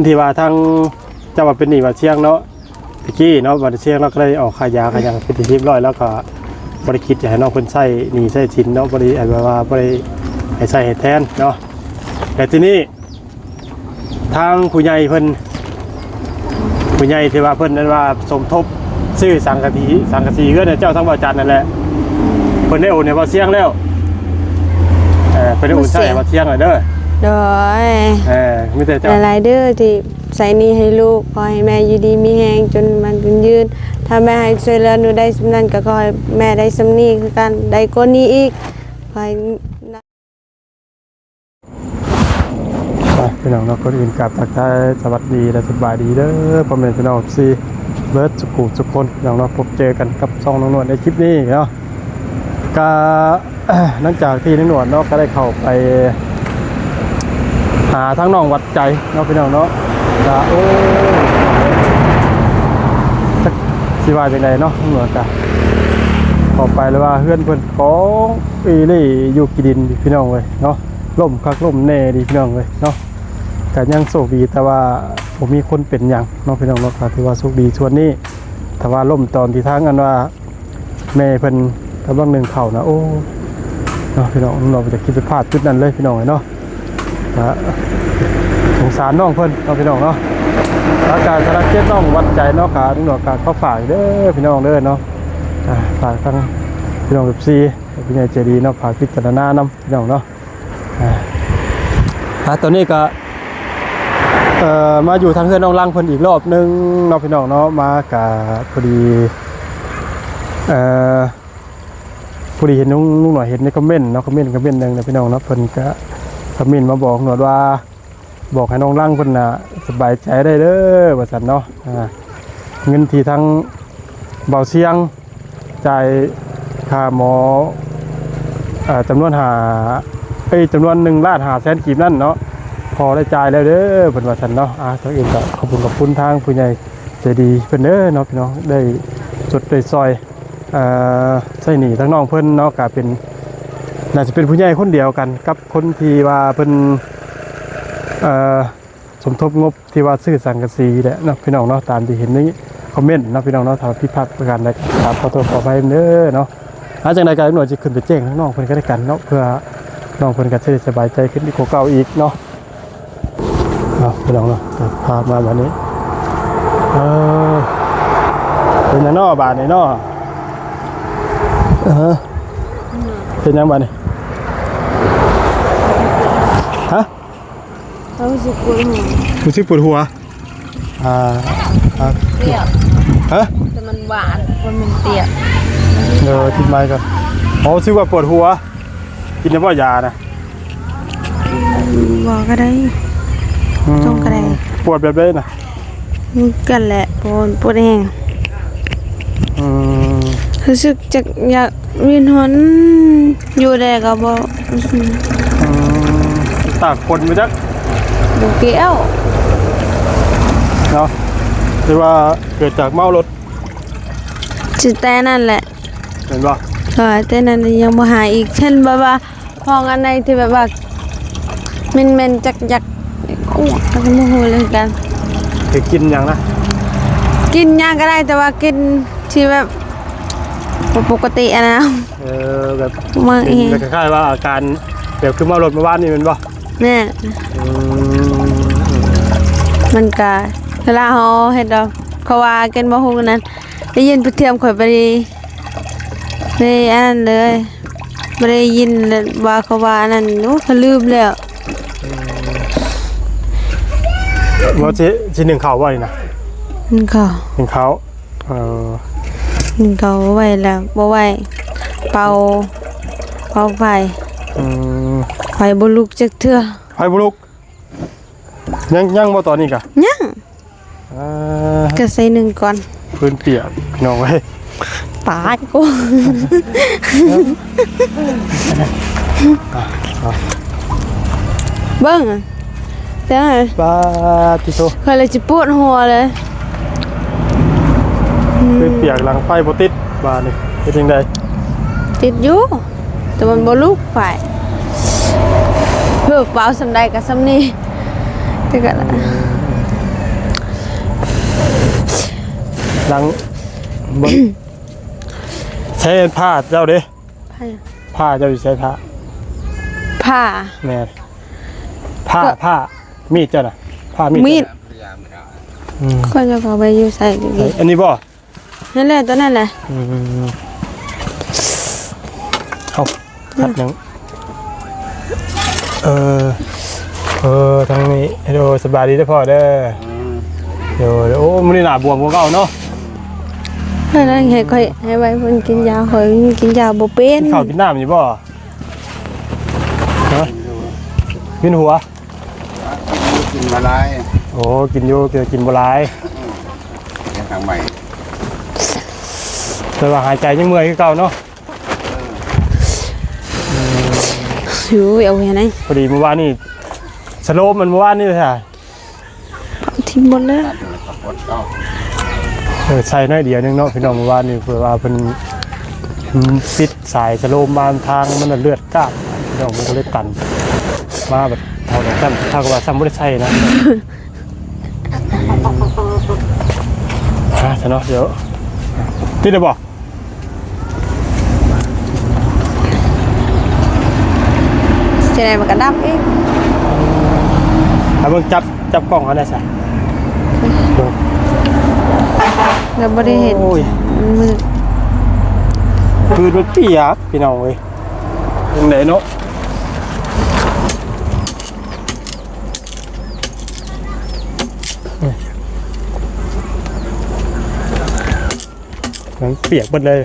ທີ່ວ່າທາງເຈົ້າວ່າເປັນໜີ້ວ່າຊຽງເນາະ ຕະກີ້ເນາະ ວ່າຊຽງເນາະ ກໍໄດ້ອອກຄ່າຢາຄ່າຫຍັງເປັນທີ່ຮຽບຮ້ອຍ ແລ້ວກໍບໍ່ໄດ້ຄິດຈະໃຫ້ນ້ອງເພິ່ນໃຊ້ໜີ້ໃຊ້ສິນເນາະ ບໍ່ໄດ້ ແບບວ່າບໍ່ໄດ້ໃຫ້ໃຊ້ໃຫ້ແທນເນາະ. ແຕ່ທີນີ້ ທາງຜູ້ໃຫຍ່ເພິ່ນ ຜູ້ໃຫຍ່ທີ່ວ່າເພິ່ນນັ້ນວ່າສົມທົບຊື້ສັງກະສີ ສັງກະສີເຮືອນໃຫ້ເຈົ້າທາງບ່າວຈັນນັ້ນແຫຼະ ເພິ່ນໄດ້ໂອນໃຫ້ບ່າວຊຽງແລ້ວ ເອີ ເພິ່ນໄດ້ໂອນໃຊ້ໃຫ້ບ່າວຊຽງແລ້ວເດີ. ໂດຍ ເອີ ມີແຕ່ເຈົ້າຫຼາຍໆເດີທີ່ໃຊ້ໜີ້ໃຫ້ລູກ ຂໍໃຫ້ແມ່ຢູ່ດີມີແຮງຈົນໝັ້ນຈົນຍືນ ຖ້າແມ່ໃຫ້ຊ່ວຍເຫຼືອໜູໄດ້ສ່ຳນັ້ນ ກໍຂໍໃຫ້ແມ່ໄດ້ສ່ຳນີ້ຄືກັນ ໄດ້ກວ່ານີ້ອີກ ຂໍໃຫ້ ໄປ ພີ່ນ້ອງເນາະ ກ່ອນອື່ນກາບທັກທາຍສະຫວັດດີ ແລະ ສະບາຍດີເດີ ພໍ່ແມ່ພີ່ນ້ອງ ເອັຟຊີ ເບິດສຸຂູສຸຄົນ ພີ່ນ້ອງເນາະ ພົບເຈີກັນກັບຊ່ອງນ້ອງນວນໃນຄລິບນີ້ເນາະ. ກະ ຫຼັງຈາກທີ່ນ້ອງນວນເນາະ ກະໄດ້ເຂົ້າໄປຫາທາງນ້ອງຫວັດໃຈເນາະ ພີ່ນ້ອງເນາະ ກະ ໂອ້ ຈັກຊິວ່າຈັ່ງໃດເນາະ ນ້ອງນວນກະເຂົ້າໄປແລ້ວວ່າເຮືອນເພິ່ນກອງ ອີ່ຫຼີຢູ່ຂີ້ດິນ ພີ່ນ້ອງເອີຍເນາະ ລົ້ມຄັກລົ້ມແນ່ເດ ພີ່ນ້ອງເອີຍເນາະ. ກະຍັງໂຊກດີ ແຕ່ວ່າບໍ່ມີຄົນເປັນຫຍັງເນາະ ພີ່ນ້ອງເນາະ ກະຖືວ່າໂຊກດີສ່ວນນີ້. ຖ້າວ່າລົ້ມຕອນທີ່ທາງອັນວ່າແມ່ເພິ່ນກຳລັງໜຶ້ງເຂົ້ານະ ໂອ້ ເນາະ ພີ່ນ້ອງເນາະ ຈະຄິດໄປພາດຈຸດນັ້ນເລີຍ ພີ່ນ້ອງເອີຍເນາະ. ກະສົງສານນ້ອງເພິ່ນເນາະ ພີ່ນ້ອງເນາະ. ແລ້ວກະສຳລັບເຂດນ້ອງຫວັດໃຈເນາະ ກະນ້ອງກະຂໍຝາກເດີ ພີ່ນ້ອງເດີເນາະ ອ່າ ຝາກທາງພີ່ນ້ອງ ເອັຟຊີ ຜູ້ໃຫຍ່ໃຈດີເນາະ ຝາກພິຈາລະນານຳ ພີ່ນ້ອງເນາະ. ອ່າ ອ່າ ຕອນນີ້ກະ ເອີ ມາຢູ່ທາງເຮືອນນ້ອງລັງເພິ່ນອີກລອບໜຶ່ງເນາະ ພີ່ນ້ອງເນາະ. ມາກະພໍດີ ເອີ ພໍດີເຫັນລຸງ ລຸງໜ້ອຍເຫັນໃນຄອມເມັນເນາະ ຄອມເມັນ ຄອມເມັນໜຶ່ງນະ ພີ່ນ້ອງເນາະ ເພິ່ນກະຄອມເມັນມາບອກນວດວ່າ ບອກໃຫ້ນ້ອງລັງເພິ່ນນະສະບາຍໃຈໄດ້ເດີ ວ່າຊັ້ນເນາະ. ອ່າ ເງິນທີ່ທາງບ່າວຊຽງຈ່າຍຄ່າໝໍ ເອີ ຈຳນວນຫ້າ ເອີຍ ຈຳນວນໜຶ່ງລ້ານຫ້າແສນກີບນັ້ນເນາະ ພໍ່ໄດ້ຈ່າຍແລ້ວເດີ ເພິ່ນວ່າຊັ້ນເນາະ. ອ່າ ກ່ອນອື່ນກໍຂອບຄຸນ ຂອບຄຸນທາງຜູ້ໃຫຍ່ໃຈດີເພິ່ນເດີເນາະ ພີ່ນ້ອງ ໄດ້ຊົດໄດ້ຊ່ອຍ ເອີ ໃຊ້ໜີ້ທາງນ້ອງເພິ່ນເນາະ ກະເປັນ ໜ້າຈະເປັນຜູ້ໃຫຍ່ຄົນດຽວກັນກັບຄົນທີ່ວ່າເພິ່ນ ເອີ ສົມທົບງົບທີ່ວ່າຊື້ສັງກະສີແຫຼະເນາະ ພີ່ນ້ອງເນາະ ຕາມທີ່ເຫັນໃນຄອມເມັນເນາະ ພີ່ນ້ອງເນາະ. ຖ້າຜິດພາດປະການໃດກໍກາບຂໍໂທດຂໍອະໄພເດີເນາະ. ອ່າ ຈັ່ງໃດກໍໜ້ອຍຊິຂຶ້ນໄປແຈ້ງທາງນ້ອງເພິ່ນກໍແລ້ວກັນເນາະ ເພື່ອນ້ອງເພິ່ນກໍຊິໄດ້ສະບາຍໃຈຂຶ້ນກວ່າເກົ່າອີກເນາະ. ເອົາ ພີ່ນ້ອງເນາະ ພາບມາບາດນີ້ ເອີ ເປັນຫຍັງເນາະບາດນີ້ເນາະ ເອີ ເປັນຫຍັງບາດນີ້ ຮະ? ເຮົາຮູ້ສຶກປວດຫົວ ຮູ້ສຶກປວດຫົວ ອ່າ ອ່າ ປຽກ ຮະ? ແຕ່ມັນຫວານ ບໍ່ແມ່ນປຽກ ເອີ ຕິດໄມກ່ອນ ອໍ ຮູ້ສຶກວ່າປວດຫົວ ກິນໄດ້ບໍ່ຢານະ? ບໍ່ກໍໄດ້ ອືມ ຕ້ອງກໍໄດ້ ປວດແບບໃດນະ? ຄືກັນແຫຼະ ປວດ ປວດແຮງ ອືມ ຮູ້ສຶກຈັກຢາກວຽນຫົວ ຢູ່ແດ່ກໍບໍ່ ອືມ ຕາກຝົນມາຈັກ ບໍ່ກ່ຽວເນາະ ຫຼືວ່າເກີດຈາກເມົາລົດ ຊິແຕ່ນັ້ນແຫຼະ ແມ່ນບໍ່? ເອີ ແຕ່ນັ້ນຍັງບໍ່ຫາຍອີກ ເຊັ່ນແບບວ່າ ຂອງອັນໃດທີ່ແບບວ່າເໝັນໆ ຈັກຢາກອ້ວກ ກໍບໍ່ຮູ້ເລີຍຄືກັນ ຄືກິນຫຍັງນະ? ກິນຫຍັງກໍໄດ້ ແຕ່ວ່າກິນທີ່ແບບບໍ່ປົກກະຕິຫັ້ນນະ ເອີ ແບບ ມາເອງ ແບບຄ້າຍໆວ່າອາການແບບຄືເມົາລົດມື້ວານນີ້ແມ່ນບໍ່? ແມ່ນ ອືມ ມັນກະ ເວລາເຮົາເຮັດດອກ ເຂົາວ່າກິນບໍ່ຮູ້ນັ້ນ ໄດ້ຍິນປະທຽມຂ້ອຍໄປ ນີ້ອັນນັ້ນເລີຍ ບໍ່ໄດ້ຍິນວ່າເຂົາວ່າອັນນັ້ນ ໂອ້ ຂ້ອຍລືມແລ້ວ ອືມ ວ່າຊິ ຊິໜຶ້ງເຂົ້າບໍ່ນີ້ນະ? ໜຶ້ງເຂົ້າ ໜຶ້ງເຂົ້າ ເອີ ໜຶ້ງເຂົ້າໄວ້ແລ້ວ ບໍ່ໄວ້ ເປົ່າ ເປົ່າໄຟ ອືມ ໄຟບໍ່ລຸກຈັກເທື່ອ ໄຟບໍ່ລຸກ ຍັງ ຍັງບໍ່ຕອນນີ້ກະ? ຍັງ ອ່າ ກະໃສ່ໜຶ້ງກ່ອນ ພື້ນປຽກພີ່ນ້ອງເອີຍ ຕາຍກູ ເບິ່ງ ເຈົ້າ ປາດຕິໂທ ຂ້ອຍລະຊິປວດຫົວເລີຍ ອືມ ພື້ນປຽກຫຼັງໄຟບໍ່ຕິດ ບາດນີ້ເຮັດຈັ່ງໃດ? ຕິດຢູ່ ແຕ່ມັນບໍ່ລຸກໄຟ ເພິກເປົ່າສ່ຳໃດກໍສ່ຳນີ້ ແຕ່ກໍ ເອີ ຫຼັງ ເບິ່ງ ໃຊ້ຜ້າເຈົ້າເດ້ ຜ້າ ຜ້າເຈົ້າຢູ່ໃສ ຜ້າ ຜ້າ ແມ່ນ ຜ້າ ກໍ ຜ້າ ມີດເຈົ້ານະ ຜ້າມີດ ມີດ ເຈົ້ານະ ອືມ ຂ້ອຍຈະເອົາໄປຢູ່ໃສ ເອີ ອັນນີ້ບໍ່? ນັ້ນແຫຼະ ຕົວນັ້ນແຫຼະ ອືມ ເອົາ ອືມ ພັດຫຍັງ ເອີ ເອີ ທາງນີ້ ໂດຍ ສະບາຍດີເດີພໍ່ເດີ ອືມ ໂດຍ ໂອ້ ມື້ນີ້ໜ້າບວມກວ່າເກົ່າເນາະ ເພິ່ນໃຫ້ຂ້ອຍ ໃຫ້ໄວ້ເພິ່ນກິນຢາ ຂ້ອຍກິນຢາບໍ່ເປັນ ກິນເຂົ້າກິນນ້ຳຢູ່ບໍ່? ຮະ? ວິນຫົວ ກິນບໍ່ຫຼາຍ ໂອ້ ກິນຢູ່ ແຕ່ກິນບໍ່ຫຼາຍ ອືມ ເຮັດທາງໃໝ່ ແຕ່ວ່າຫາຍໃຈຍັງເມື່ອຍຄືເກົ່າເນາະ ເອີ ຢູ່ ເອົາແມ່ນ ພໍດີມື້ວານນີ້ ສະໂລມມັນມື້ວານນີ້ຊະ ເຜົາຖິ້ມໝົດແລ້ວ ເອີ ໃສ່ໜ້ອຍດຽວໜຶ່ງເນາະພີ່ນ້ອງ ມື້ວານນີ້ ເພື່ອວ່າເພິ່ນ ອືມ ປິດສາຍສະໂລມມາທາງ ມັນເລືອດກາດ ພີ່ນ້ອງ ມັນກໍເລີຍຕັນ ມາບັດເທົ່ານັ້ນຊ້ຳ ເທົ່າກັບວ່າຊ້ຳບໍ່ໄດ້ໃສ່ນະ ຮະ ຊະເນາະ ດຽວ ຕິດແລ້ວບໍ່? ຊິໄດ້ມັນກໍດັບເອງ ເອົາເບິ່ງ ຈັບ ຈັບກ້ອງເຮົາແດ່ຊະ ແລ້ວບໍ່ໄດ້ເຫັນ ໂອ້ຍ ມັນມືດ ພື້ນມັນປຽກ ພີ່ນ້ອງເອີຍ ຈັ່ງໃດເນາະ ມັນປຽກເບິດເລີຍ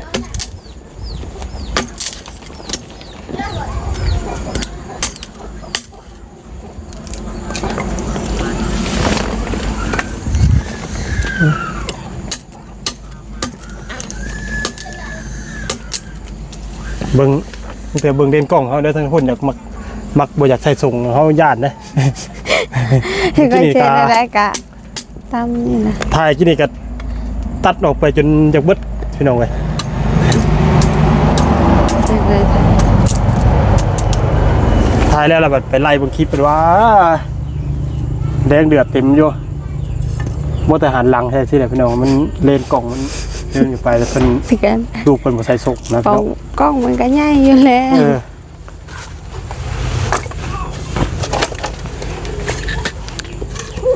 ເບິ່ງ ຕັ້ງແຕ່ເບິ່ງເລນກ້ອງເຮົາເດີ ທາງຄົນຢາກມັກ ມັກບໍ່ຢາກໃສ່ສົ້ງ ເຮົາຢ້ານເດ້ ເຮັດໄດ້ກະ ຕາມນີ້ນະ ຖ່າຍກິນນີ້ກໍຕັດອອກໄປຈົນຢາກເບິດ ພີ່ນ້ອງເອີຍ ຖ່າຍແລ້ວລະບັດໄປໄລ່ເບິ່ງຄລິບເພິ່ນວ່າ ແດງເດືອດເຕັມຢູ່ ບໍ່ແຕ່ຫັນຫຼັງແທ້ຊີ້ແຫຼະ ພີ່ນ້ອງ ມັນເລນກ້ອງມັນເດີນຢູ່ໄປ ແລ້ວເພິ່ນ ຄືກັນ ລູກເພິ່ນບໍ່ໃສ່ສົ້ງນະ ກ້ອງ ກ້ອງມັນກໍໃຫຍ່ຢູ່ແລ້ວ ເອີ.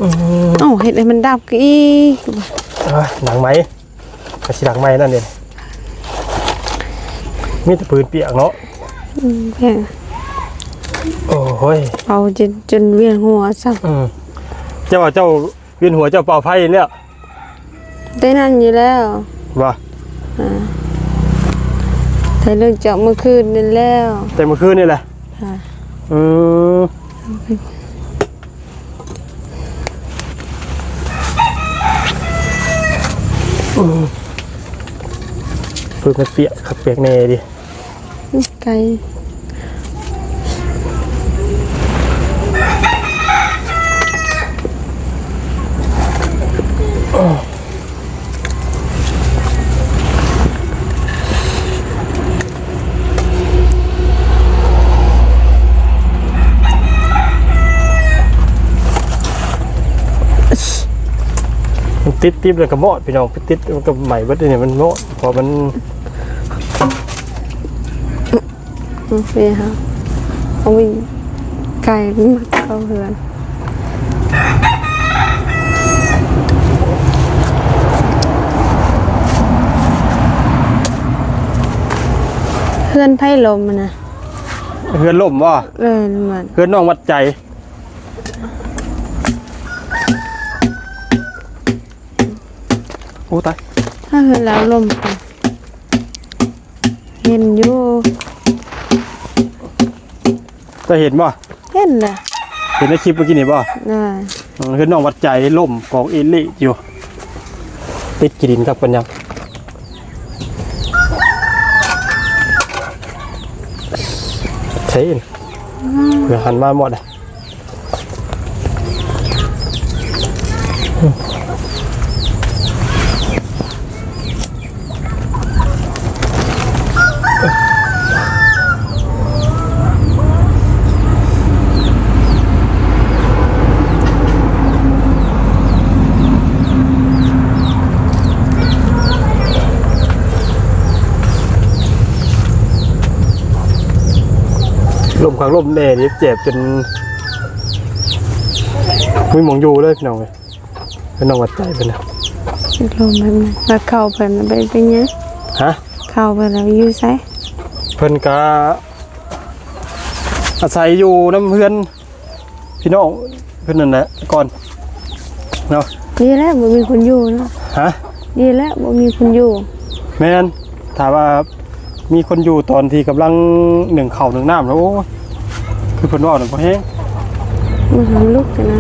ອືມ ເອົ້າ ເຮັດໃຫ້ມັນດັບກະອີກ ເອີຍ ຫຼັງໃໝ່ ກະຊິຫຼັງໃໝ່ນັ້ນເດ້ ມີແຕ່ພື້ນປຽກເນາະ ອືມ ແພງ ໂອ້ຍ ເປົ່າຈົນ ຈົນວຽນຫົວຊ້ຳ ອືມ ເຈົ້າວ່າເຈົ້າ ວຽນຫົວເຈົ້າເປົ່າໄຟແລ້ວ ແຕ່ນັ້ນຢູ່ແລ້ວ ວ່າ ອ່າ ແຕ່ເລື່ອງຈາກມື້ຄືນນີ້ແລ້ວ ແຕ່ມື້ຄືນນີ້ແຫຼະ ອ່າ ອືມ ອືມ ເພິ່ນມາປຽກຄັກປຽກແນ່ເດ. ໄກ ມັນຕິດຕິບແລ້ວກໍມອດ ພີ່ນ້ອງ ໄປຕິດມັນກໍໄໝ້ເບິດ ນີ້ມັນມອດ ເພາະມັນ ໂອເຄ ເຮົາເອົາໄປໄກ ມັນມັກເຂົ້າເຮືອນ ເຮືອນໃຜລົ້ມຫັ້ນນະ? ເຮືອນລົ້ມບໍ່? ເອີ ແມ່ນ ເຮືອນນ້ອງວັດໃຈ ໂອ້ ຕາຍ ຖ້າເຮືອນລາວລົ້ມ ເຫັນຢູ່ ເຈົ້າເຫັນບໍ່? ເຫັນແຫຼະ ເຫັນໃນຄລິບເມື່ອກີ້ນີ້ບໍ່? ເອີ ເອີ ເຫັນນ້ອງວັດໃຈລົ້ມກອງເອເລະຢູ່ ຕິດຂີ້ດິນຄັກປານຫຍັງ ໃສ່ ອືມ ເພື່ອຫັນມາໝົດ. ເ ລົມຄັກລົມແນ່ນີ້ເຈັບຈົນບໍ່ມີໝ່ອງຢູ່ເລີຍ ພີ່ນ້ອງເອີຍ. ເປັນນ້ອງຫວັດໃຈເພິ່ນນະ ລົມແບບນັ້ນ ແລ້ວເຂົ້າເພິ່ນໄປເປັນຫຍັງ? ຮະ? ເຂົ້າເພິ່ນລະຢູ່ໃສ? ເພິ່ນກະອາໄສຢູ່ນຳເຮືອນພີ່ນ້ອງເພິ່ນນັ້ນແຫຼະກ່ອນເນາະ. ດີແລ້ວບໍ່ມີຄົນຢູ່ເນາະ. ຮະ? ດີແລ້ວບໍ່ມີຄົນຢູ່. ແມ່ນ ຖ້າວ່າ ມີຄົນຢູ່ຕອນທີ່ກຳລັງໜຶ້ງເຂົ້າໜຶ້ງນ້ຳນະ. ໂອ້ຍ ຄືເພິ່ນເວົ້ານັ້ນພໍແຮງ ມັນລຸກຂຶ້ນມາ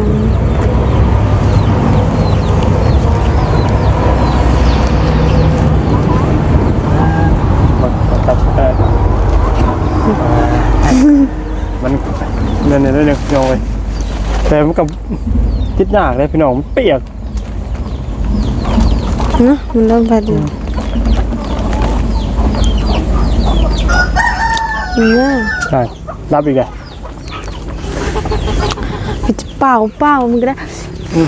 ມັນນັ້ນໆໆ ພີ່ນ້ອງເອີຍ. ແຕ່ມັນກໍຕິດຍາກເດ້ພີ່ນ້ອງ ມັນປຽກ. ເນາະ ມັນລົມພັດຢູ່ ອືມ ເນາະ ໃຊ່ ດັບອີກແລ້ວ ເປົ່າໆ ມັນກໍໄດ້ ອືມ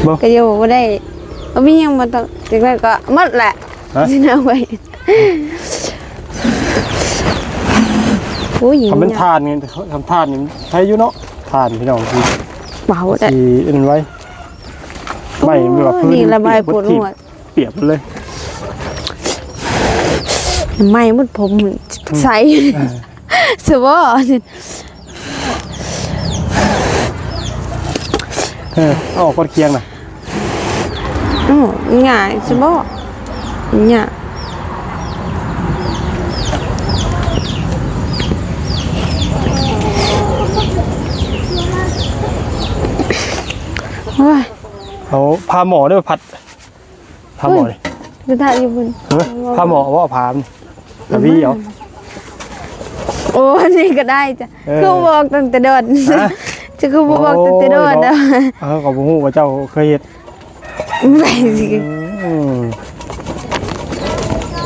ບໍ່ ກໍຢູ່ບໍ່ໄດ້ ບໍ່ມີຫຍັງ ບໍ່ຕ້ອງ ຈັ່ງໃດກໍໝົດແຫຼະ ຮະ ຊິເອົາໄວ້. ໂອ້ຍ ຄັນແມ່ນຖ່ານນີ້ ຄັນຖ່ານນີ້ໃຊ້ຢູ່ເນາະ ຖ່ານພີ່ນ້ອງ ເບົາໄດ້ ຊິອັນນັ້ນໄວ້ ໄມ້ແບບວ່າພື້ນ ນີ້ລະບາຍປວດຫົວ ປຽກເລີຍ ໄໝ້ໝົດຜົມ ອືມ ໃສ່ ເອີ ສະບໍ ເອີ ເອົາອອກກ່ອນຄຽງນະ. ໂອ້ ງ່າຍຊະບໍ ຍາກ ໂອ້ຍ ເອົາຜ້າໝໍ້ເດີ ພັດ ຜ້າໝໍ້ນີ້ ກະທະຢູ່ພຸ້ນ ຮະ ຜ້າໝໍ້ບໍ່ ຜ້າ ກະວີເອົາ ໂອ້ ອັນນີ້ກໍໄດ້ຈ້ະ ເອີ ຄືບໍ່ບອກຕັ້ງແຕ່ດົນ ຮະ ຈະຄືບໍ່ບອກຕັ້ງແຕ່ດົນ ໂອ້ຍເນາະ ເຮົາກໍບໍ່ຮູ້ວ່າເຈົ້າເຄີຍເຮັດ ໄປຊິ ອືມ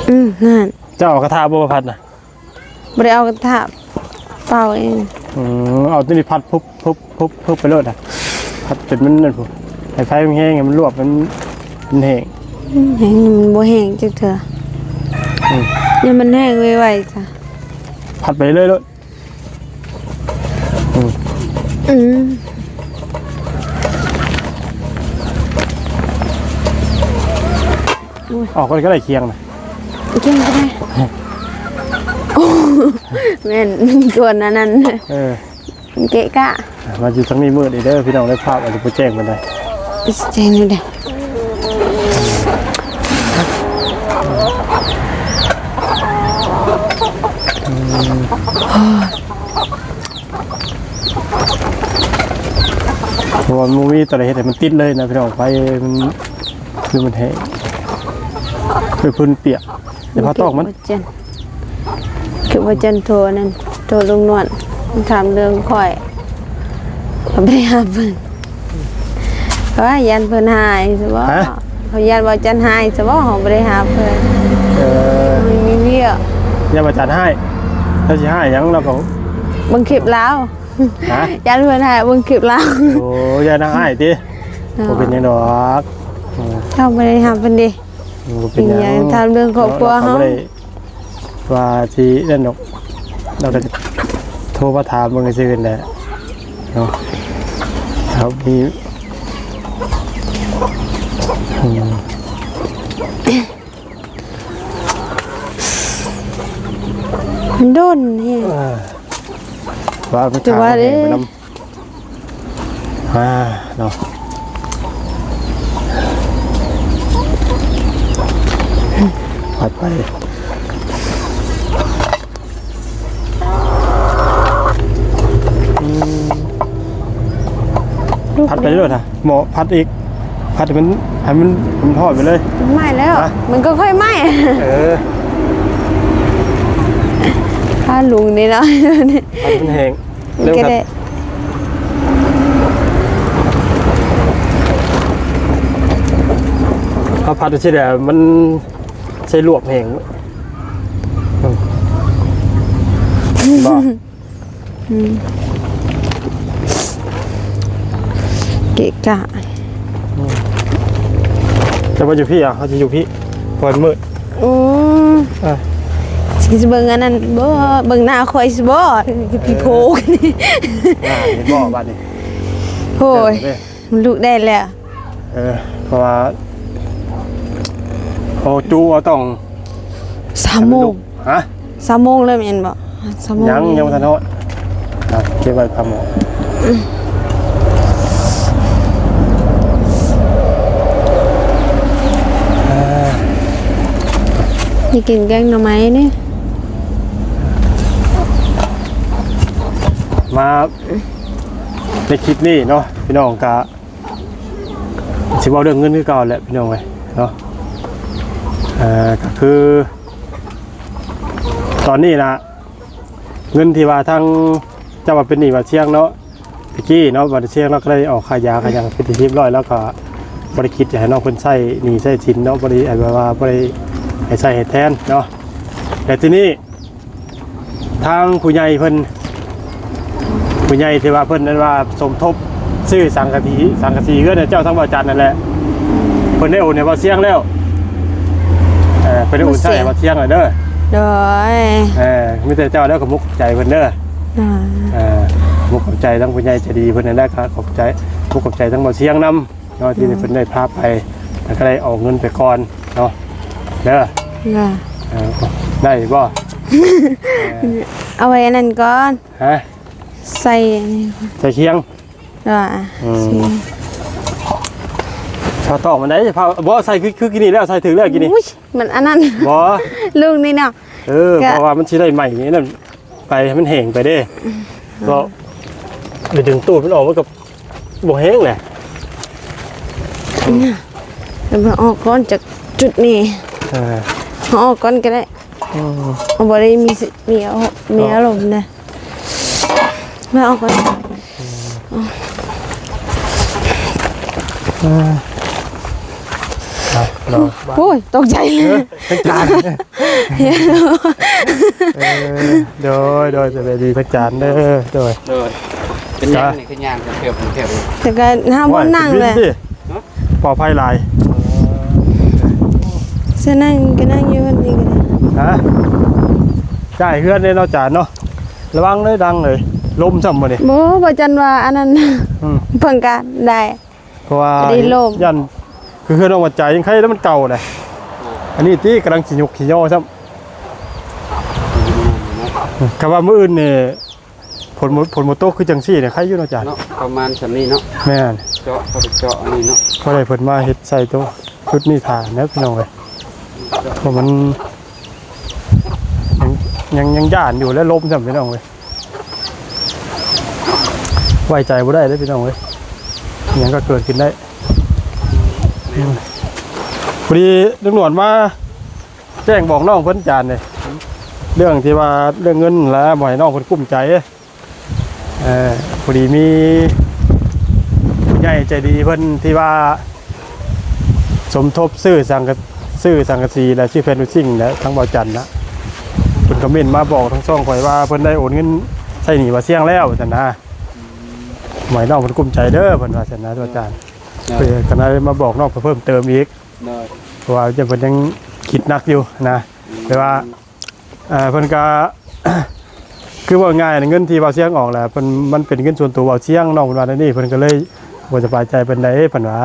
ອືມ ນັ້ນ ເຈົ້າເອົາກະທະບໍ່ມາພັດນະ? ບໍ່ໄດ້ເອົາກະທະ ເປົ່າເອງ ອືມ ເອົາຕົວນີ້ພັດ ພຸບ ພຸບ ພຸບ ພຸບໄປໂລດນະ ພັດຈົນມັນນັ້ນພຸ້ນ ໃຫ້ໄຟມັນແຮງ ໃຫ້ມັນລວກ ໃຫ້ມັນ ມັນແຫ້ງ ອືມ ໃຫ້ມັນບໍ່ແຫ້ງຈັກເທື່ອ ອືມ ໃຫ້ມັນແຫ້ງໄວໆຊະ ພັດໄປເລື້ອຍໂລດ. ອືມ ອືມ ອອກກ່ອນກໍໄດ້ຄຽງນະ ຄຽງກໍໄດ້ ໂອ້ ແມ່ນ ມັນກວນອັນນັ້ນ ເອີ ມັນເກະກະ ມາຢູ່ທາງນີ້ມືດອີກເດີພີ່ນ້ອງເດີ ພາບອາດຈະບໍ່ແຈ້ງປານໃດ ແຈ້ງຢູ່ເດ້. ເພາະວ່າມັນບໍ່ມີຕົວໃດເຮັດໃຫ້ມັນຕິດເລີຍນະພີ່ນ້ອງ ໄຟມັນ ຄືມັນແຫ້ງ ຄືພື້ນປຽກ ແຕ່ຜ້າຕອກມັນ ຄືວ່າຈັນໂທນັ້ນ ໂທລຸງນວນ ຖາມເລື່ອງຂ້ອຍ ຂ້ອຍບໍ່ໄດ້ຮັບເພິ່ນ ເອີຍ ຢ້ານເພິ່ນຫາຍຊະບໍ ຮະ ເຂົາຢ້ານວ່າຈັນຫາຍຊະບໍ ເຮົາບໍ່ໄດ້ຫາເພິ່ນ ເອີ ມັນມີວຽກ ຢ້ານວ່າຈັນຫາຍ ລາວຊິຫາຍຫຍັງ ລາວກໍເບິ່ງຄລິບລາວ ຮະ ຢ້ານເພິ່ນຫາຍເບິ່ງຄລິບລາວ ໂອ້ ຢ້ານນາງອ້າຍຕິ ເອີ ບໍ່ເປັນຫຍັງດອກ ເອີ ເຮົາບໍ່ໄດ້ຫາເພິ່ນເດ້ ເອີ ບໍ່ເປັນຫຍັງ ຖາມເລື່ອງຄອບຄົວເຮົາ ເນາະ ເຮົາບໍ່ໄດ້ ວ່າຊິນັ້ນດອກ ລາວກໍໂທມາຖາມເບິ່ງຊື່ໆແຫຼະເນາະ ເຮົາມີ ອືມ ມັນດົນແຮງ ເອີ ວ່າໄປ ແຕ່ວ່າເດ້ ຖາມແມ່ນຳ ອ່າເນາະ ພັດໄປ ອືມ ພັດໄປໂລດນະ ໝໍ້ພັດອີກ ພັດໃຫ້ມັນ ໃຫ້ມັນ ໃຫ້ມັນຮອດໄປເລີຍ ໄໝ້ແລ້ວ ຮະ ມັນກໍຄ່ອຍໄໝ້ ເອີ ພາລຸງນີ້ເນາະ ພັດໃຫ້ມັນແຫ້ງ ເລີ່ມ ກໍໄດ້ ເຮົາພັດຈັ່ງຊີ້ແຫຼະ ມັນໃສ່ລວກແຫ້ງ ອືມ ບໍ່ ອືມ ເກະກະ ອືມ ແຕ່ວ່າຢູ່ພີ້ອະ ເຮົາຈະຢູ່ພີ້ ເພາະມັນມືດ ອືມ ເອີ ຊິເບິ່ງອັນນັ້ນບໍ່ ເບິ່ງໜ້າຂ້ອຍຊິບໍ່ ພີ່ໂພກນີ້ ອ່າ ເຫັນບໍ່ບາດນີ້ ໂອ້ຍ ເອີ ມັນລຸກໄດ້ແລ້ວ ເອີ ເພາະວ່າເຮົາຈູເອົາຕ້ອງ ສາມໂມງ ໃຫ້ມັນລຸກ ຮະ? ສາມໂມງແລ້ວແມ່ນບໍ່? ສາມໂມງ ຍັງ ຍັງບໍ່ທັນຮອດ ອ່ະ ເກັບໄວ້ພາໝໍ້ ອືມ ອ່າ ໄດ້ກິນແກງໜໍ່ໄມ້ນີ້ ມາໃນຄລິບນີ້ເນາະ ພີ່ນ້ອງກະ ຊິເວົ້າເລື່ອງເງິນຄືເກົ່າແຫຼະພີ່ນ້ອງເອີຍເນາະ ເອີ ກໍຄືຕອນນີ້ນະ ເງິນທີ່ວ່າທາງເຈົ້າວ່າເປັນໜີ້ບ່າວຊຽງເນາະ ຕະກີ້ເນາະ ບ່າວຊຽງລາວກໍໄດ້ອອກຄ່າຢາຄ່າຫຍັງເປັນທີ່ຮຽບຮ້ອຍ ແລ້ວກໍບໍ່ໄດ້ຄິດຈະໃຫ້ນ້ອງເພິ່ນໃຊ້ໜີ້ໃຊ້ສິນເນາະ ບໍ່ໄດ້ ແບບວ່າບໍ່ໄດ້ໃຫ້ໃຊ້ໃຫ້ແທນເນາະ ແຕ່ທີນີ້ ທາງຜູ້ໃຫຍ່ເພິ່ນ ຜູ້ໃຫຍ່ທີ່ວ່າເພິ່ນນັ້ນວ່າສົມທົບຊື້ສັງກະສີ ສັງກະສີເຮືອນໃຫ້ເຈົ້າທາງບ່າວຈັນນັ້ນແຫຼະ ເພິ່ນໄດ້ໂອນໃຫ້ບ່າວຊຽງແລ້ວ ເອີ ເພິ່ນໄດ້ໂອນໃຊ້ໃຫ້ບ່າວຊຽງແລ້ວເດີ ໂດຍ ເອີ ມີແຕ່ເຈົ້າແລ້ວກໍມຸກຂອບໃຈເພິ່ນເດີ ອ່າ ເອີ ມຸກຂອບໃຈທາງຜູ້ໃຫຍ່ໃຈດີເພິ່ນນັ້ນແຫຼະ ກໍຂອບໃຈ ມຸກຂອບໃຈທາງບ່າວຊຽງນຳ ເນາະ ທີ່ ອືມ ເພິ່ນໄດ້ພາໄປ ແລ້ວກໍໄດ້ອອກເງິນໄປກ່ອນເນາະ ເດີ ເອີ ໄດ້ບໍ່? ເອົາໄວ້ອັນນັ້ນກ່ອນ ຮະ? ໃສ່ອັນນີ້ ໃສ່ຄຽງ ວ່າ ອືມ ຜ້າຕອກມັນໄດ້ ຜ້າ ບໍ່ ໃສ່ຄື ຄືກີ້ນີ້ແລ້ວ ໃສ່ຖືກແລ້ວກີ້ນີ້ ອຸ້ຍ ມັນອັນນັ້ນ ບໍ່ ລຸງນີ້ເນາະ ເອີ ກະ ເພາະວ່າມັນຊິໄດ້ໃໝ່ນີ້ນັ້ນ ໄປໃຫ້ມັນແຫ້ງໄປເດ້ ອືມ ເພາະໄປດຶງຕູດມັນອອກ ມັນກໍບໍ່ແຫ້ງແຫຼະ ເອົາມັນອອກກ່ອນຈາກຈຸດນີ້ ເອີ ເອົາອອກກ່ອນກໍໄດ້ ອືມ ເຮົາບໍ່ໄດ້ມີ ມີອາ ມີອາລົມນະ ເອົາອອກກ່ອນ ອືມ ເອີ ເອົາ ໂອ້ຍ ຕົກໃຈເລີຍ ເອີ ເປັນການ ເອີ ໂດຍ ໂດຍ ສະບາຍດີທັງຈານເດີ ໂດຍ ໂດຍ ເປັນຫຍັງນີ້ຄືຍ່າງເພຽວໆ ແຕ່ກໍຫາບ່ອນນັ່ງແຫຼະ ໂອ້ຍ ເປັນວິນຕິ ປອດໄພຫຼາຍ ເອີ ຊິນັ່ງກໍນັ່ງຢູ່ນີ້ກໍໄດ້ ຮະ ໃຊ້ເຮືອນເດ້ເນາະຈານເນາະ ລະວັງເດີ ດັງເລີຍ ລົມຊ້ຳບໍ່ນີ້ ບໍ່ ບໍ່ຈັນວ່າອັນນັ້ນ ອືມ ເພິ່ນກໍໄດ້ ເພາະວ່າ ບໍ່ໄດ້ລົມ ຢ້ານ ຄືເຮືອນນ້ອງຫວັດໃຈຍັງໄຄແລ້ວ ມັນເກົ່າແຫຼະ ອ່າ ອັນນີ້ຕິກຳລັງຊິຍົກຊິຍໍຊ້ຳ ອືມ ຄັນວ່າມື້ອື່ນນີ້ ຝົນບໍ່ ຝົນບໍ່ຕົກຄືຈັ່ງຊີ້ນີ້ ໄຄຢູ່ເນາະ ອາຈານເນາະ ປະມານສ່ຳນີ້ເນາະ ແມ່ນ ເຈາະ ເຂົາໄປເຈາະອັນນີ້ເນາະ ພໍໄດ້ເພິ່ນມາເຮັດໃສ່ໂຕ ຈຸດນີ້ຖ້າແລ້ວ ພີ່ນ້ອງເອີຍ ເພາະມັນ ຍັງ ຍັງ ຍັງຢ້ານຢູ່ ແລະ ລົມຊ້ຳ ພີ່ນ້ອງເອີຍ ໄວ້ໃຈບໍ່ໄດ້ເດ້ ພີ່ນ້ອງເອີຍ ຫຍັງກໍເກີດຂຶ້ນໄດ້ ອືມ ພໍດີລຸງໜວດມາ ແຈ້ງບອກນ້ອງເພິ່ນ ອາຈານເດ້ ເລື່ອງທີ່ວ່າເລື່ອງເງິນຫັ້ນລະ ບໍ່ໃຫ້ນ້ອງເພິ່ນກຸ້ມໃຈ ເອີ ພໍດີມີຜູ້ໃຫຍ່ໃຈດີເພິ່ນທີ່ວ່າສົມທົບຊື້ສັງກະ ຊື້ສັງກະສີ ແລະ ຊື້ແຜ່ນລູຊິງ ແລະ ທາງບ່າວຈັນນະ ເພິ່ນຄອມເມັນມາບອກທາງຊ່ອງຂ້ອຍວ່າ ເພິ່ນໄດ້ໂອນເງິນໃຊ້ໜີ້ບ່າວຊຽງແລ້ວ ວ່າຊັ້ນນະ ບໍ່ໃຫ້ນ້ອງເພິ່ນກຸ້ມໃຈເດີ ເພິ່ນວ່າຊັ້ນນະ ອາຈານ ໂດຍ ເອີ ກໍເລີຍມາບອກນ້ອງເພີ່ມເຕີມອີກ ໂດຍ ເພາະວ່າເພິ່ນຍັງຄິດໜັກຢູ່ນະ ອືມ ແຕ່ວ່າ ເອີ ເພິ່ນກະ ຄືເວົ້າງ່າຍໆ ເງິນທີ່ບ່າວຊຽງອອກແຫຼະ ເພິ່ນ ມັນເປັນເງິນສ່ວນຕົວບ່າວຊຽງ ນ້ອງເພິ່ນວ່າແນວນີ້ ເພິ່ນກໍເລີຍບໍ່ສະບາຍໃຈປານໃດ ເພິ່ນວ່າ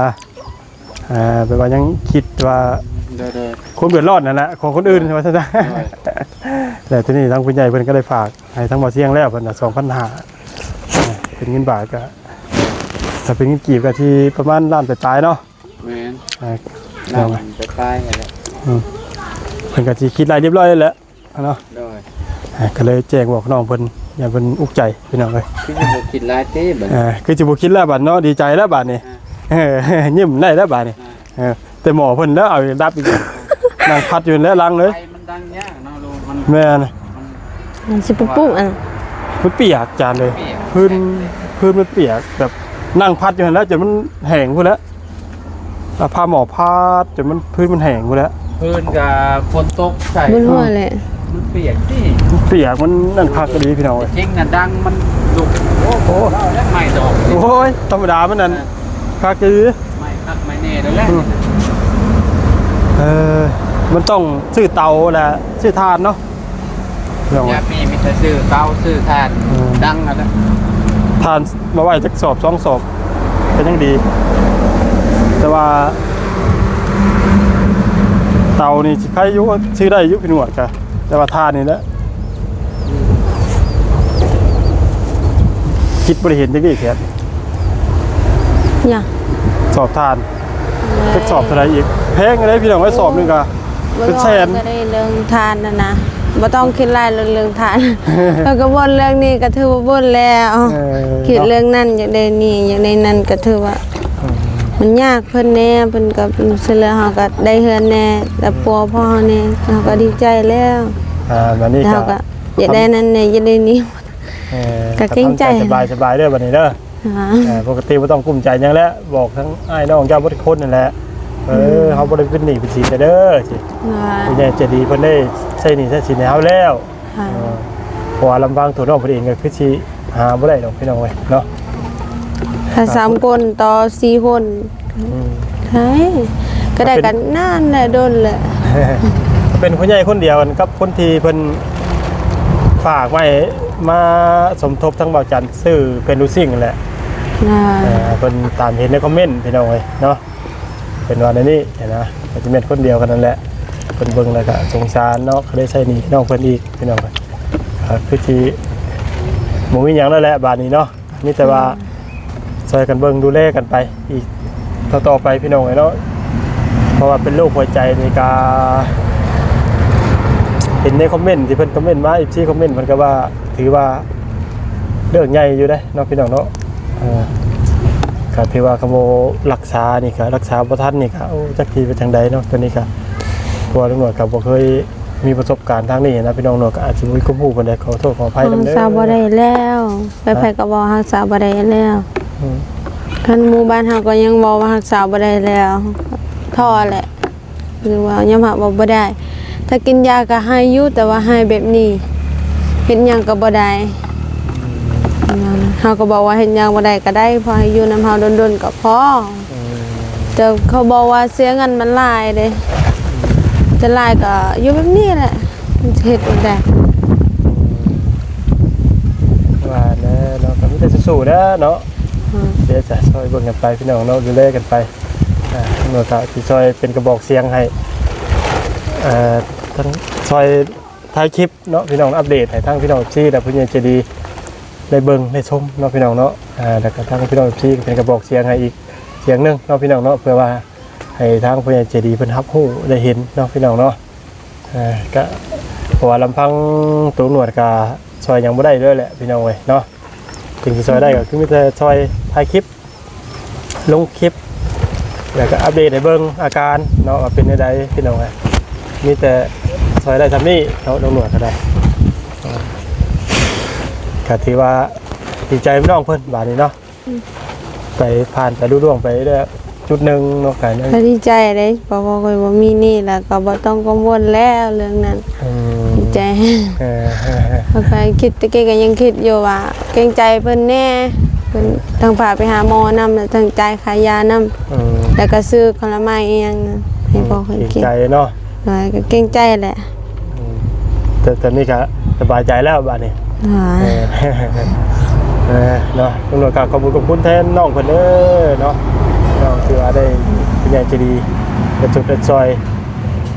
ເອີ ແບບວ່າຍັງຄິດວ່າ ໂດຍໆ ຄວາມເດືອດຮ້ອນຫັ້ນແຫຼະ ຂອງຄົນອື່ນ ວ່າຊັ້ນຊະ ໂດຍ ແລ້ວທີນີ້ທາງຜູ້ໃຫຍ່ເພິ່ນກໍໄດ້ຝາກໃຫ້ທາງບ່າວຊຽງແລ້ວ ເພິ່ນວ່າສອງພັນຫ້າ ເອີ ເປັນເງິນບາດກໍ ຖ້າເປັນເງິນກີບກໍທີ່ປະມານລ້ານປາຍໆເນາະ ແມ່ນ ອ່າ ລ້ານປາຍໆຫັ້ນແຫຼະ ອືມ ເພິ່ນກໍຊິຄິດໄລ່ຮຽບຮ້ອຍແລ້ວແຫຼະເນາະ ໂດຍ ອ່າ ກໍເລີຍແຈ້ງບອກນ້ອງເພິ່ນ ຢ້ານເພິ່ນອຸກໃຈ ພີ່ນ້ອງເອີຍ ຄືຊິບໍ່ຄິດຫຼາຍຕິບັດ ອ່າ ຄືຊິບໍ່ຄິດແລ້ວບັດເນາະ ດີໃຈແລ້ວບັດນີ້ ອ່າ ເອີ ຍິ້ມໄດ້ແລ້ວບັດນີ້ ອ່າ ເອີ ແຕ່ໝໍ້ເພິ່ນແລ້ວເອົາດັບອີກ ນັ່ງພັດຢູ່ຫັ້ນແຫຼະຫຼັງເລີຍ ໄຟມັນດັງຍາກເນາະ ແມ່ນ ມັນຊິປຸກໆ ອັນ ມັນປຽກ ຈານເອີຍ ປຽກ ພື້ນ ພື້ນມັນປຽກ ແບບນັ່ງພັດຢູ່ຫັ້ນແຫຼະ ຈົນມັນແຫ້ງພຸ້ນແຫຼະ ອ່າ ຜ້າໝໍ້ພາດ ຈົນມັນ ພື້ນມັນແຫ້ງພຸ້ນແຫຼະ ພື້ນກໍຝົນຕົກໃສ່ ບໍ່ຮູ້ແຫຼະ ມັນປຽກຕິ ມັນປຽກ ມັນນັ້ນຄັກອີ່ຫຼີ ພີ່ນ້ອງເອີຍ ຈິງນະ ດັງມັນລຸກ ໂອ້ ໂອ້ ເວົ້າແລ້ວໄມ້ດອກ ໂອ້ຍ ທຳມະດາມັນນັ້ນ ອ່າ ຄັກອີ່ຫຼີ ໄມ້ຄັກໄມ້ແນ່ແລ້ວແຫຼະ ອືມ ເອີ ມັນຕ້ອງຊື້ເຕົາ ແລະ ຊື້ຖ່ານເນາະ. ຍາມນີ້ມີແຕ່ຊື້ເຕົາຊື້ຖ່ານ ເອີ ດັງຫັ້ນແຫຼະ. ຖ່ານມາໄວ້ຈັກສອບສອງສອບກໍຍັງດີ ແຕ່ວ່າເຕົານີ້ຊິໄຄຢູ່ ຊື້ໄດ້ຢູ່ພີ່ໜວດກະ ແຕ່ວ່າຖ່ານນີ້ແຫຼະ ຄິດບໍ່ໄດ້ເຫັນຈັກເທື່ອແທ້. ຫຍັງ? ສອບຖ່ານ. ເອີ ຈັກສອບເທົ່າໃດອີກ? ແພງເດ້ພີ່ນ້ອງເອີຍ ສອບໜຶ່ງກະ ເປັນແສນ. ບໍ່ຕ້ອງເວົ້າກໍໄດ້ເລື່ອງຖ່ານຫັ້ນນະ ບໍ່ຕ້ອງຄິດຫຼາຍເລື່ອງຖ່ານ. ເຂົາກໍບໍ່ເລື່ອງນີ້ກໍຖືວ່າບໍ່ແລ້ວ ເອີ ຄິດເລື່ອງນັ້ນ ຢາກໄດ້ນີ້ ຢາກໄດ້ນັ້ນ ກໍຖືວ່າ ເອີ ມັນຍາກເພິ່ນແດ່ ເພິ່ນກໍຊ່ວຍເຫຼືອເຮົາ ກໍໄດ້ເຮືອນແດ່ ແລ້ວປົວພໍ່ເຮົາແດ່ ເຮົາກໍດີໃຈແລ້ວ. ອ່າ ບາດນີ້ ແລ້ວເຮົາກໍ ກໍຢາກໄດ້ນັ້ນແດ່ ຢາກໄດ້ນີ້ ເອີ ກໍເກງໃຈ. ສະບາຍໆເດີບາດນີ້ເດີ. ອ່າ ເອີ ປົກກະຕິບໍ່ຕ້ອງກຸ້ມໃຈຫຍັງແຫຼະ ບອກທັງອ້າຍນ້ອງເຈົ້າເບິດທຸກຄົນນັ້ນແຫຼະ. ເອີ ອືມ ເຮົາບໍ່ໄດ້ເປັນໜີ້ເປັນສິນເດີ ຊິ ອ່າ ຜູ້ໃຫຍ່ໃຈດີເພິ່ນໄດ້ໃຊ້ໜີ້ໃຊ້ສິນໃຫ້ເຮົາແລ້ວ. ອ່າ ເອີ ເພາະວ່າລຳພັງຕົວນ້ອງເພິ່ນເອງກໍຄືຊິຫາບໍ່ໄດ້ດອກພີ່ນ້ອງເອີຍເນາະ. ຖ້າສາມຄົນຕໍ່ສີ່ຄົນ ອືມ ໃຊ່ ກໍໄດ້ກັນນານແຫຼະ ດົນແຫຼະ. ເປັນຜູ້ໃຫຍ່ຄົນດຽວກັນກັບຄົນທີ່ເພິ່ນຝາກໄວ້ມາສົມທົບທັງບ່າວຈັນ ຊື້ເປັນລູກຊິງນັ້ນແຫຼະ. ອ່າ ເອີ ເພິ່ນຕາມເຫັນໃນຄອມເມັນພີ່ນ້ອງເອີຍເນາະ ເພິ່ນວ່າແນວນີ້ນະ ກໍຊິແມ່ນຄົນດຽວກັນນັ້ນແຫຼະ. ເພິ່ນເບິ່ງແລ້ວກໍສົງສານເນາະ ກໍໄດ້ໃຊ້ໜີ້ນ້ອງເພິ່ນອີກພີ່ນ້ອງ. ກໍຄືຊິບໍ່ມີຫຍັງແລ້ວແຫຼະບາດນີ້ເນາະ. ມີແຕ່ວ່າ ອືມ ຊ່ອຍກັນເບິ່ງດູແລກັນໄປອີກຕໍ່ໆໄປພີ່ນ້ອງເອີຍເນາະ. ເພາະວ່າເປັນໂລກຫົວໃຈນີ້ກະ ເຫັນໃນຄອມເມັນທີ່ເພິ່ນຄອມເມັນມາ ເອັຟຊີ ຄອມເມັນ ເພິ່ນກໍວ່າ ຖືວ່າເລື່ອງໃຫຍ່ຢູ່ເດ້ເນາະ ພີ່ນ້ອງເນາະ. ເອີ ກໍຖືວ່າຄັນບໍ່ຮັກສານີ້ກໍ ຮັກສາບໍ່ທັນນີ້ກໍ ໂອ້ ຈັກຊິເປັນຈັ່ງໃດເນາະ. ຕົວນີ້ກໍ ເພາະວ່າລຸງໜວດກໍບໍ່ເຄີຍ ມີປະສົບການທາງນີ້ນະ ພີ່ນ້ອງເນາະ ກໍອາດຈະບໍ່ມີຄວາມຮູ້ປານໃດ ຂໍໂທດຂໍອະໄພນຳເດີ. ຮັກສາບໍ່ໄດ້ແລ້ວ ໃຜໆກໍເວົ້າຮັກສາບໍ່ໄດ້ແລ້ວ. ອືມ ຄັນໝູ່ບ້ານເຮົາກໍຍັງເວົ້າວ່າຮັກສາບໍ່ໄດ້ແລ້ວ ທໍ້ແຫຼະ ຫຼືວ່າຍອມຮັບວ່າບໍ່ໄດ້. ຖ້າກິນຢາກໍຫາຍຢູ່ ແຕ່ວ່າຫາຍແບບນີ້ ເຮັດຫຍັງກໍບໍ່ໄດ້. ອືມ ເຮົາກໍບອກວ່າເຮັດຫຍັງບໍ່ໄດ້ກໍໄດ້ ພໍໃຫ້ຢູ່ນຳເຮົາດົນໆກໍພໍ. ອືມ ແຕ່ເຂົາບອກວ່າເສຍເງິນມັນຫຼາຍເດ້ ຈະຫຼາຍກໍຢູ່ແບບນີ້ແຫຼະ ມັນຊິເຮັດແນວໃດ. ອືມ ວ່າແລ້ວເນາະ ກໍມີແຕ່ສູ້ໆເດີເນາະ. ອືມ ດຽວຈະຊ່ອຍເບິ່ງກັນໄປພີ່ນ້ອງເນາະ ດູແລກັນໄປ. ອ່າ ເນາະ ກໍຊິຊ່ອຍເປັນກະບອກສຽງໃຫ້ ເອີ ທັງຊ່ອຍຖ່າຍຄລິບ ເນາະ ພີ່ນ້ອງ ອັບເດດໃຫ້ທາງພີ່ນ້ອງເອັຟຊີ ແລະ ຜູ້ໃຫຍ່ໃຈດີໄດ້ເບິ່ງໄດ້ຊົມເນາະ ພີ່ນ້ອງເນາະ. ອ່າ ແລ້ວກໍທາງພີ່ນ້ອງເອັຟຊີກໍເປັນກະບອກສຽງໃຫ້ອີກສຽງໜຶ່ງເນາະ ພີ່ນ້ອງເນາະ ເພື່ອວ່າໃຫ້ທາງຜູ້ໃຫຍ່ໃຈດີເພິ່ນຮັບຮູ້ໄດ້ເຫັນເນາະ ພີ່ນ້ອງເນາະ. ອ່າ ກະ ເພາະວ່າລຳພັງໂຕໜວດກະຊ່ອຍຫຍັງບໍ່ໄດ້ເລີຍແຫຼະ ພີ່ນ້ອງເອີຍເນາະ. ສິ່ງທີ່ຊ່ອຍໄດ້ກໍຄືມີແຕ່ຊ່ອຍຖ່າຍຄລິບ ລົງຄລິບ ແລ້ວກໍອັບເດດໃຫ້ເບິ່ງອາການເນາະ ວ່າເປັນແນວໃດ ພີ່ນ້ອງເອີຍ. ມີແຕ່ຊ່ອຍໄດ້ສ່ຳນີ້ເນາະ ໂຕໜວດກໍໄດ້. ກໍຖືວ່າດີໃຈນຳນ້ອງເພິ່ນບາດນີ້ເນາະ. ອືມ ໄປຜ່ານໄປລຸລ່ວງໄປແລ້ວຈຸດໜຶ່ງເນາະ ກະຍັງ ກໍດີໃຈເດ້ ເພາະວ່າຂ້ອຍບໍ່ມີໜີ້ ແລ້ວກໍບໍ່ຕ້ອງກັງວົນແລ້ວເລື່ອງນັ້ນ. ອືມ ດີໃຈ. ເອີ ເອີ ເອີ ຂ້ອຍຄິດ ແຕ່ກີ້ກໍຍັງຄິດຢູ່ວ່າເກງໃຈເພິ່ນແດ່ ເພິ່ນ ເອີ ທັງພາໄປຫາໝໍນຳ ແລ້ວທັງຈ່າຍຄ່າຢານຳ. ອືມ ແລ້ວກໍຊື້ຜົນລະໄມ້ອີ່ຫຍັງໃຫ້ພໍ່ຂ້ອຍກິນ. ເກງໃຈເນາະ. ໂດຍ ກໍເກງໃຈແຫຼະ. ອືມ ແຕ່ຕອນນີ້ກໍສະບາຍໃຈແລ້ວບາດນີ້. ອ່າ ເອີ ເອີ ເນາະ ຕຳຫຼວດກໍຂອບຄຸນຂອບຄຸນແທນນ້ອງເພິ່ນເດີເນາະ. ນ້ອງຖືວ່າໄດ້ຜູ້ໃຫຍ່ໃຈດີກະຈຸດກະຊ່ອຍ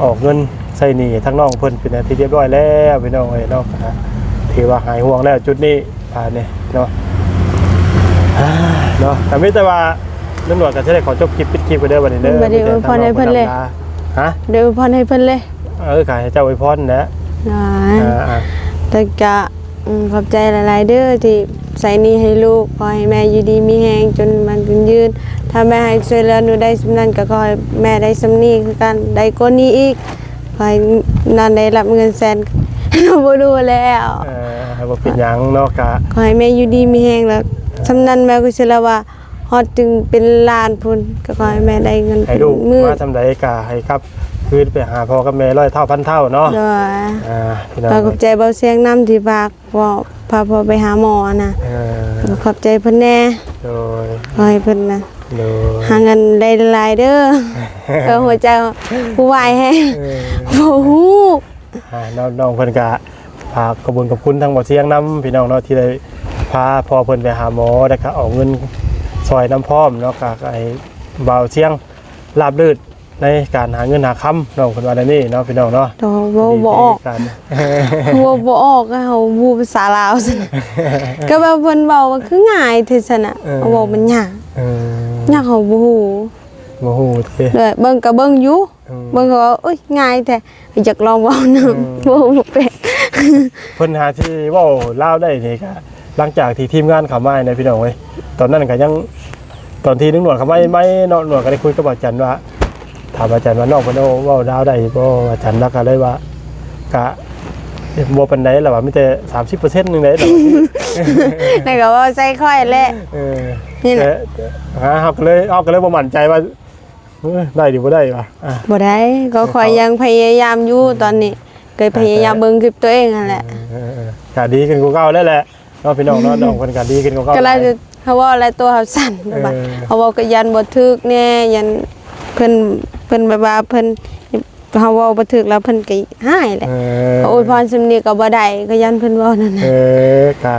ອອກເງິນໃຊ້ໜີ້ທາງນ້ອງເພິ່ນເປັນທີ່ຮຽບຮ້ອຍແລ້ວ ພີ່ນ້ອງເອີຍເນາະ. ຖືວ່າຫາຍຫ່ວງແລ້ວຈຸດນີ້ ບາດນີ້ເນາະ. ເນາະ ກໍມີແຕ່ວ່າຕຳຫຼວດກໍຈະໄດ້ຂໍຈົບຄລິບ ປິດຄລິບໄປເດີບາດນີ້ເດີ. ບໍ່ໄດ້ອວຍພອນໃຫ້ເພິ່ນເລີຍ. ຮະ? ໄດ້ອວຍພອນໃຫ້ເພິ່ນເລີຍ. ເອີ ກໍໃຫ້ເຈົ້າອວຍພອນແຫຼະ. ອ່າ ອ່າ ແຕ່ກະ ອືມ ຂອບໃຈຫຼາຍໆເດີທີ່ໃຊ້ໜີ້ໃຫ້ລູກ. ຂໍໃຫ້ແມ່ຢູ່ດີມີແຮງຈົນໝັ້ນຈົນຍືນ. ຖ້າແມ່ໃຫ້ຊ່ວຍເຫຼືອໜູໄດ້ສ່ຳນັ້ນ ກໍຂໍໃຫ້ແມ່ໄດ້ສ່ຳນີ້ຄືກັນ ໄດ້ກວ່ານີ້ອີກ. ຂ້ອຍນອນໄດ້ຮັບເງິນແສນ ບໍ່ຮູ້ແລ້ວ. ເອີ ບໍ່ເປັນຫຍັງເນາະ ກະ ຂໍໃຫ້ແມ່ຢູ່ດີມີແຮງ ແລ້ວສ່ຳນັ້ນແມ່ກໍຊິລະວ່າຮອດເຖິງເປັນລ້ານພຸ້ນ ກໍຂໍໃຫ້ແມ່ໄດ້ເງິນ ໃຫ້ລູກເປັນໝື່ນ ມາສ່ຳໃດກະໃຫ້ກັບຄືນໄປຫາພໍ່ກັບແມ່ຮ້ອຍເທົ່າພັນເທົ່າເນາະ. ໂດຍ ອ່າ ພີ່ນ້ອງ ກໍຂອບໃຈເບົາຊຽງນຳທີ່ຝາກ ເວົ້າ ພາພໍ່ໄປຫາໝໍນະ. ເອີ ຂອບໃຈເພິ່ນແດ່. ໂດຍ ຂໍໃຫ້ເພິ່ນນະ ໂດຍ ຫາເງິນໄດ້ຫຼາຍເດີ. ເອີ ຫົວໃຈຜູ້ວາຍແຮງ. ເອີ ບໍ່ຮູ້ ອ່າ ນ້ອງ ນ້ອງເພິ່ນກະຝາກຂອບຄຸນຂອບຄຸນທາງບ່າວຊຽງນຳ ພີ່ນ້ອງເນາະ ທີ່ໄດ້ພາພໍ່ເພິ່ນໄປຫາໝໍ ແລ້ວກະເອົາເງິນຊ່ອຍນຳພ້ອມເນາະ ກະໃຫ້ບ່າວຊຽງລາບລື່ນໃນການຫາເງິນຫາຄຳ ນ້ອງເພິ່ນວ່າແນວນີ້ເນາະ ພີ່ນ້ອງເນາະ. ໂດຍ ເວົ້າບໍ່ອອກ ເວົ້າບໍ່ອອກ ເຮົາບໍ່ຮູ້ພາສາລາວຊັ້ນ ກະວ່າເພິ່ນເວົ້າວ່າຄືງ່າຍແທ້ຊັ້ນນະ ເອີ ເຮົາເວົ້າມັນຍາກ ເອີ ຍາກ ເຮົາບໍ່ຮູ້ ບໍ່ຮູ້ຕິ ໂດຍ ເບິ່ງກະເບິ່ງຢູ່ ອືມ ເບິ່ງເຂົາວ່າ ໂອ້ຍ ງ່າຍແທ້ ຢາກລອງເວົ້ານຳ ອືມ ເວົ້າບໍ່ເປັນ ເພິ່ນຫາທີ່ເວົ້າລາວໄດ້ນີ້ກະ ຫຼັງຈາກທີ່ທີມງານເຂົ້າມານະ ພີ່ນ້ອງເອີຍ ຕອນນັ້ນກະຍັງ ຕອນທີ່ລຸງໜວດເຂົ້າມາໃໝ່ໆເນາະ ໜວດກະໄດ້ຄຸຍກັບອາຈານວ່າ ຖາມອາຈານວ່າ ນ້ອງເພິ່ນເວົ້າລາວໄດ້ບໍ່ ອາຈານລາວກະເລີຍວ່າ ກະບໍ່ປານໃດ ລາວວ່າມີແຕ່ສາມສິບເປີເຊັນໜຶ່ງເດ້ ລາວວ່າ ນັ້ນກະເວົ້າໃສ່ຂ້ອຍແຫຼະ ເອີ ນີ້ແຫຼະ ແຕ່ຫາ ເຮົາກະເລີຍ ເຮົາກະເລີຍບໍ່ໝັ້ນໃຈວ່າ ເອີ ໄດ້ຫຼືບໍ່ໄດ້ວະ ອ່າ ບໍ່ໄດ້ ກໍຂ້ອຍຍັງພະຍາຍາມຢູ່ ອືມ ຕອນນີ້ ກໍພະຍາຍາມເບິ່ງຄລິບຕົວເອງຫັ້ນແຫຼະ ເອີ ເອີ ເອີ ກະດີຂຶ້ນກວ່າເກົ່າແລ້ວແຫຼະເນາະ ພີ່ນ້ອງເນາະ ນ້ອງເພິ່ນກະດີຂຶ້ນກວ່າເກົ່າ ກະລະ ເຮົາເວົ້າແລ້ວຕົວເຮົາສັ່ນ ເອີ ເຮົາເວົ້າກະຢ້ານບໍ່ຖືກແດ່ ຢ້ານເພິ່ນ ເພິ່ນແບບວ່າເພິ່ນ ເຮົາເວົ້າບໍ່ຖືກແລ້ວເພິ່ນກະຮ້າຍແຫຼະ ເອີ ເຮົາອວຍພອນສ່ຳນີ້ກະບໍ່ໄດ້ ກະຢ້ານເພິ່ນເວົ້ານັ້ນນະ ເອີ ກະ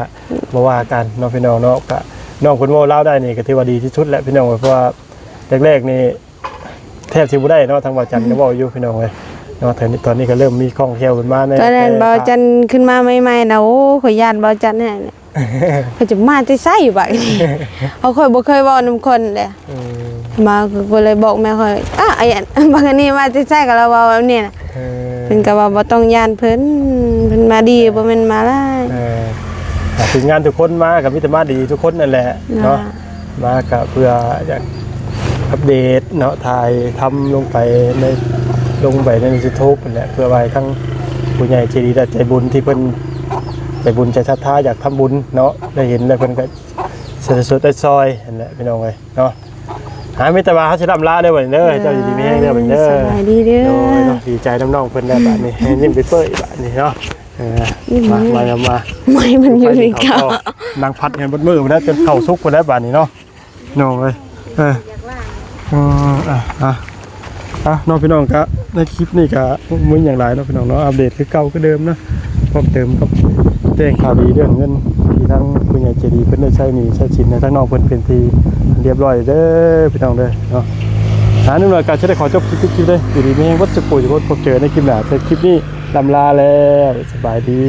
ບໍ່ວ່າກັນເນາະ ພີ່ນ້ອງເນາະ ກະນ້ອງເພິ່ນເວົ້າລາວໄດ້ນີ້ກະຖືວ່າດີທີ່ສຸດແຫຼະ ພີ່ນ້ອງ ເພາະວ່າແລກໆນີ້ ແທບຊິບໍ່ໄດ້ເນາະ ທາງບ່າວຈັນກະເວົ້າຢູ່ ພີ່ນ້ອງເອີຍເນາະ ຕອນນີ້ ຕອນນີ້ກະເລີ່ມມີຄ່ອງແຄ້ວຂຶ້ນມາແດ່ ຕອນນັ້ນບ່າວຈັນຂຶ້ນມາໃໝ່ໆນະ ໂອ້ ຂ້ອຍຢ້ານບ່າວຈັນແຮງ ເຂົາຈະມາແຕ່ໃສບາດນີ້ ເຮົາ ຂ້ອຍບໍ່ເຄີຍເວົ້ານຳຄົນເດ້ ເອີ ມາ ກະເລີຍບອກແມ່ຂ້ອຍ ອາ ໄອ້ອັນ ບັກອັນນີ້ມາແຕ່ໃສ ກະລະເວົ້າແບບນີ້ນະ ເອີ ເພິ່ນກະວ່າບໍ່ຕ້ອງຢ້ານເພິ່ນ ເພິ່ນມາດີ ເອີ ບໍ່ແມ່ນມາຮ້າຍ ເອີ ທີມງານທຸກຄົນມາກະມີແຕ່ມາດີທຸກຄົນນັ້ນແຫຼະເນາະ ອ່າ ມາກະເພື່ອຢາກອັບເດດເນາະ ຖ່າຍທຳລົງໄປໃນ ລົງໄປໃນຢູທູບຫັ້ນແຫຼະ ເພື່ອວ່າໃຫ້ທັງຜູ້ໃຫຍ່ໃຈດີ ແລະ ໃຈບຸນທີ່ເພິ່ນໃຈບຸນໃຈສັດທາຢາກທຳບຸນເນາະ ໄດ້ເຫັນແລ້ວເພິ່ນກະສະເດັດຊ່ອຍຫັ້ນແຫຼະ ພີ່ນ້ອງເອີຍເນາະ ອ່າ ມີແຕ່ວ່າເຮົາຊິລ່ຳລາເດີບັດນີ້ເດີ ເອີ ເຈົ້າຢູ່ດີມີແຮງເດີບັດນີ້ເດີ ສະບາຍດີເດີ ໂດຍເນາະ ດີໃຈນຳນ້ອງເພິ່ນແດ່ບັດນີ້ ຍິ້ມເປີຍໆບາດນີ້ເນາະ ເອີ ມາ ມາ ມາ ໄມ້ມັນຢູ່ນີ້ກະ ນັ່ງພັດກັນເບິດມື້ພຸ້ນແຫຼະ ຈົນເຂົ້າສຸກພຸ້ນແຫຼະບາດນີ້ເນາະ ນ້ອງເອີຍ ເອີ ເອີ ອ່າ ອ່າ ອ່າ ເນາະ ພີ່ນ້ອງ ກະໃນຄລິບນີ້ກະບໍ່ມີຫຍັງຫຼາຍເນາະ ພີ່ນ້ອງເນາະ ອັບເດດຄືເກົ່າຄືເດີມເນາະ ພ້ອມເຕີມກັບແຈ້ງຂ່າວດີເລື່ອງເງິນ ທີ່ທາງຜູ້ໃຫຍ່ໃຈດີເພິ່ນໄດ້ໃຊ້ໜີ້ໃຊ້ສິນໃຫ້ທາງນ້ອງເພິ່ນເປັນທີ່ຮຽບຮ້ອຍເດີ ພີ່ນ້ອງເດີເນາະ ອ່າ ໜຶ່ງໜ້ອຍກະຊິໄດ້ຂໍຈົບຄລິບ ຄລິບເລີຍ ຢູ່ດີມີແຮງເບິດສູ່ຜູ້ສູ່ຄົນ ພົບເຈີໃນຄລິບໜ້າ ແຕ່ຄລິບນີ້ ລ່ຳລາແລ້ວ ສະບາຍດີ.